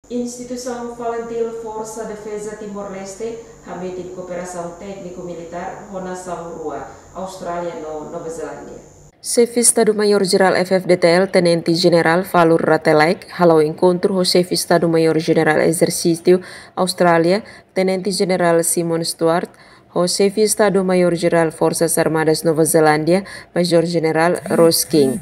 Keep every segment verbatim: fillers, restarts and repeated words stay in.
Instituisaun Falintil Forsa Defeza Timor-Leste hametin kooperasaun tékniku militár ho nasaun rua, Austrália no Nova Zelándia. Xefe Estadu Maiór Jerál F F D T L, Tenente Jenerál Falur Rate Laek, hala'o enkontru ho Xefe Estadu Maiór Jerál Ezersítiu Austrália, Tenente Jenerál Simon Stuart, ho Xefe Estadu Maiór Jerál Forsas Armadas Nova Zelándia, Majór Jenerál Ross King.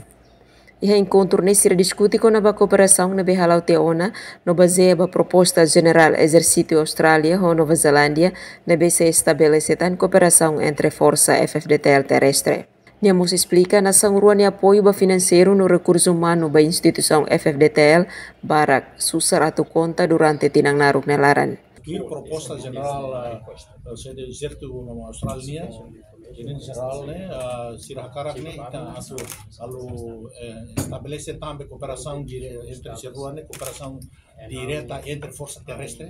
Iha enkontru ne'e sira diskute kona-ba kooperasaun ne'ebé hala'o tiha ona no bazeia ba proposta Jenerál Ezersítiu Austrália ho Nova Zelándia ne'ebé sei estabelese tan kooperasaun entre Forsa F F D T L terrestre. Nia mós esplika nasaun rua nia apoiu ba finanseiru no rekursu umanu ba instituisaun F F D T L barak susar atu konta durante tinan naruk nia laran. Tuir proposta jenerál, eh, eh, sede Ezérsitu Austrália, jenerál ne'e, eh, sira hakarak ne'e, ita atu halo, eh, estabelese tan be kooperasaun dire-, entre sira rua ne'e, kooperasaun direta entre forsa terrestre,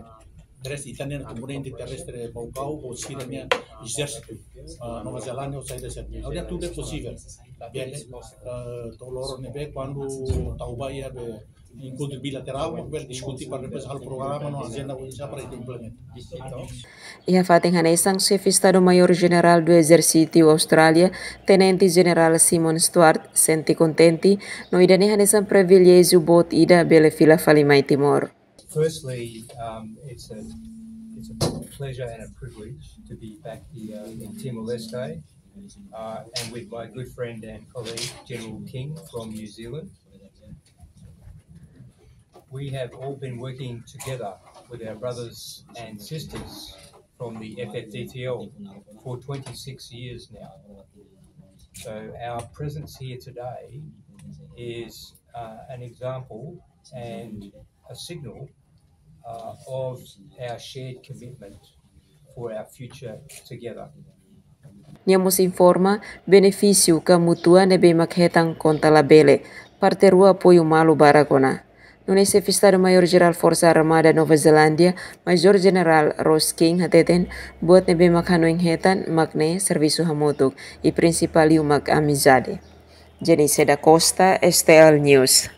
terrestre ita-nia komponente terrestre Baucau ho sira-nia ezérsitu, eh, Nova Zelándia ho saida sira. Ha'u dehan tudu é posivel. Bele, eh, to'o loron ne'ebé kuandu tau ba iha be enkontru bilaterál, mak bele diskute para depois halo programa no ajenda oinsá para ita implementa. Iha fatin hanesan, Xefe Estadu Maiór Jerál do Exército Austrália, Tenente Jenerál Simon Stuart, sente kontente no ida-ne'e hanesan priviléjiu boot ida bele fila fali mai Timor. Firstly, um, it's a, it's a pleasure and a privilege to be back here in Timor-Leste, uh, and with my good friend and colleague, General King from New Zealand. We have all been working together with our brothers and sisters from the F F D T L for twenty-six years now. So our presence here today is, uh, an example and a signal, uh, of our shared commitment for our future together. Nia mós informa benefísiu ka mútua ne'ebé mak hetan konta labele, parte rua apoiu malu barak ona. Nune'e Xefe Estadu Maiór Jerál Forsa Armada Nova Zelándia, Majór Jenerál Ross King hateten, buat ne'ebé mak hanoin hetan mak ne'e servisu hamutuk, i prinsipál liu mak amizade. Jenice da Costa, S T L News.